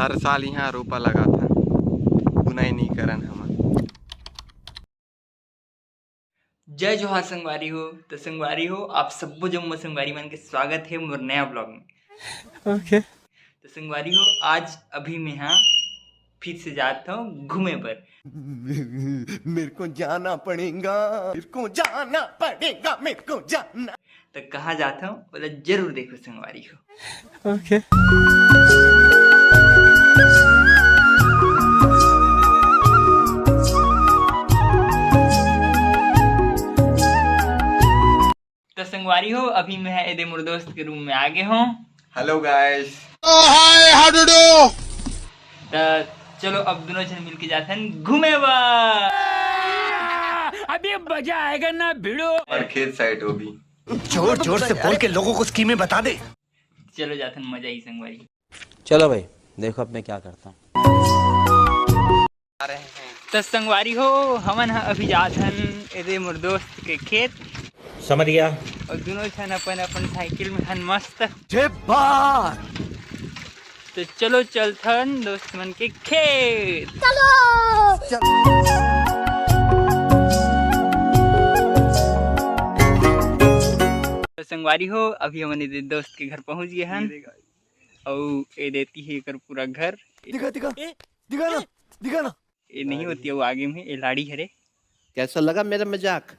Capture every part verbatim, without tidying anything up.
हर साल इहाँ रोपा लगाथन, बुनाई नइ करन हमन। जय जोहार संगवारी हो। तो संगवारी हो, आप सब्बो जम्मो संगवारी मन के स्वागत हे मोर नया ब्लॉग में। ओके। तो संगवारी हो, आज अभी मैं हाँ फिर से जात हूँ घूमे बर। मेरे को जाना पड़ेगा, मेरे को जाना पड़ेगा, मेरे को जाना। तो कहाँ जात हूँ, ओला जरूर देखो संगवारी हो। ओके। तो संगवारी हो, अभी मैं एदे मोर दोस्त के रूम में आ गए हूँ। हेलो गाइस। तो चलो, अब दोनों जन मिलके जाथन घूमे बर। अभी मजा आएगा ना भिड़ो। और खेत साइड वो भी। जोर जोर से बोल के लोगों को स्कीमें बता दे। चलो जाथन, मजा ही संगवारी। चलो भाई, देखो अब मैं क्या करता हूँ। आ रहे हैं। तो संगवारी हो, हमन ह अभी जात हन एदे मोर दोस्त के खेत। समझ गया। और दोनों झन अपन अपन साइकिल में हन मस्त। जे बात। तो चलो चलथन दोस्त मन के खेत। चलो। तो संगवारी हो, अभी हमन एदे दोस्त के घर पहुंच गए हन। अउ एदे एती हे एकर पूरा घर। दिखा, दिखा, ए, दिखा ना, ए। दिखा ना। ए नहीं होती, वो आगे में ए लाड़ी हरे। कैसा लगा मेरा मजाक?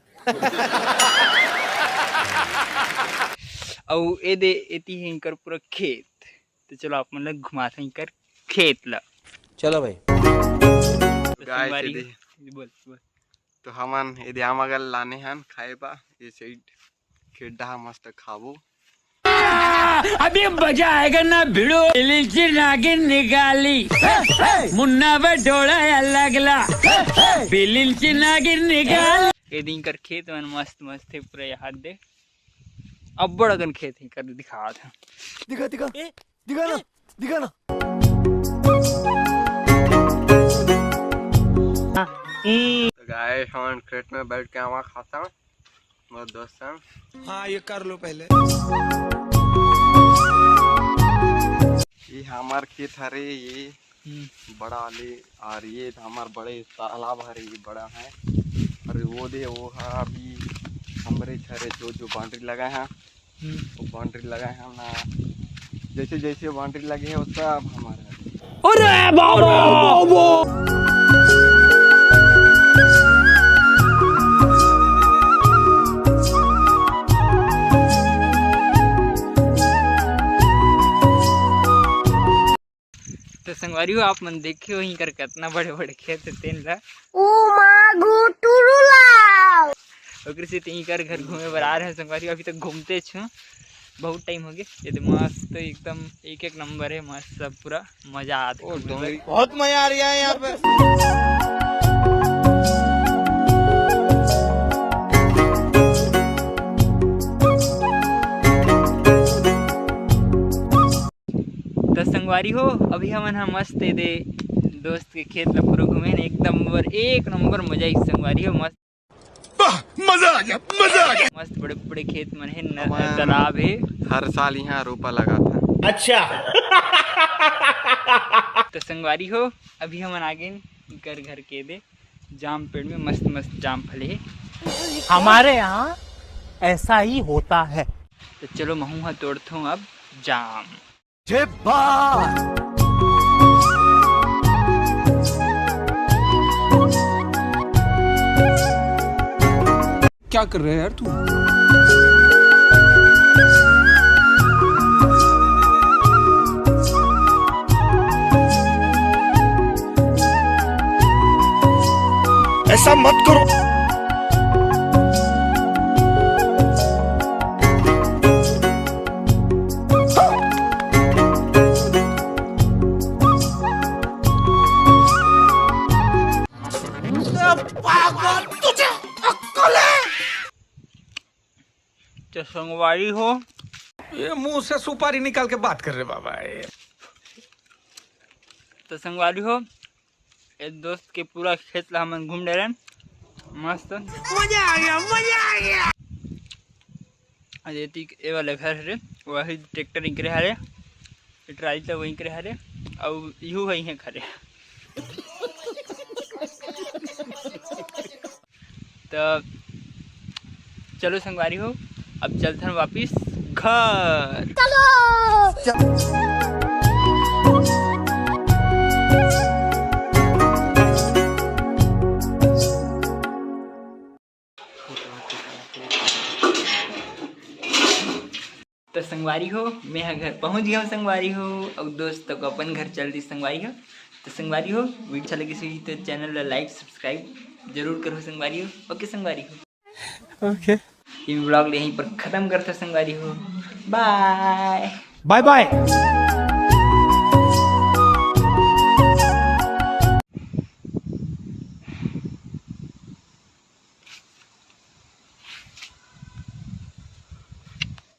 अउ एदे एती हे इनकर पूरा खेत। तो चलो आप मन ला घुमाथन इनकर खेत ला। चलो भाई। तो गाइस, संगवारी, एदे। बोल, बोल। तो हमन एदे आमा गल लाने हन खाए बा, ये साइड खेत डहा मस्त खाबो। अभी मजा आएगा ना भिड़ो। बिलिंची नागिन निकाली, मुन्ना बटोड़ा या लगला। बिलिंची नागिन निकाली। एदे इनकर खेत मन मस्त मस्त हे, पूरा यहाँ दे अब्बड़ अकन खेत हे, कर दिखात हे। दिखा, दिखा, ए, दिखा ना, ए। दिखा ना। तो गाइस, हमन खेत में बैठ के आमा खाता, मोर दोस्त संग। हाँ, ये कर लो पहले। ये हमार खेत हरे, ये हम्म। बड़ा वाले, और ये हमार बड़े तालाब हरे, ये बड़ा है। और वो दे, वो है अभी हमरे हरे, जो, जो बाउंड्री लगा है, हम्म। वो बाउंड्री लगा है ना, जैसे, जैसे बाउंड्री लगे है, वो सब हमारा है। अरे बाबा! तो संगवारी हो, आप मन देखे हो इनकर कितना बड़े बड़े खेत हे तेन ला। ओ माँ गो टुरुला। ओकरे से तो इनकर घर घूमे बर आ रहे हैं संगवारी हो, अभी तक घूमते छो, बहुत टाइम हो गए। ये तो मस्त एकदम एक एक नंबर है, मस्त सब पूरा मजा आते ओ घूमे बर। बहुत मजा आ रहा है यहाँ पे। तो संगवारी हो, अभी हमन ह मस्त एदे दोस्त के खेत ला पूरा घूमे न, एकदम नंबर एक नंबर मजा आई संगवारी हो, मस्त। वाह, मजा आ गया, मजा आ गया। मस्त बड़े बड़े खेत मन हे, न-, हमार तालाब हे। हर साल यहाँ रोपा लगाथन। अच्छा। तो संगवारी हो, अभी हमन आ गेन इकर घर के एदे जाम पेड़ में, मस्त मस्त जाम फले हे। हमारे यहाँ ऐसा ही होता है। तो चलो महू ह तोड़थों अब जाम। जे बात। क्या कर रहे हैं यार तू? ऐसा मत करो। तो संगवारी हो, ये मुंह से सुपारी निकाल के बात कर रहे बाबा, ये। तो संगवारी हो, ए दोस्त के पूरा खेत ला हमन घूम डरेन। मस्त। मजा आ गया, मजा आ गया। आज एती ए वाला घर हरे, वही ट्रैक्टर इकरे हरे, ट्राली तो वही करे हरे। अउ इहू ह इहें खड़े। त चलो संगवारी हो, अब चलथन वापिस घर। त संगवारी हो, मैं ह घर पहुंच गया हूँ संगवारी हो। अब दोस्त तक अपन घर चल दी संगवारी हो। त संगवारी हो, वीडियो अच्छा लगिस होही त चैनल ला लाइक सब्सक्राइब जरूर करो संगवारी हो। ओके संगवारी हो, ओके। ये ब्लॉग ले यहीं पर खत्म करता संगवारी हो। बाय। बाय बाय।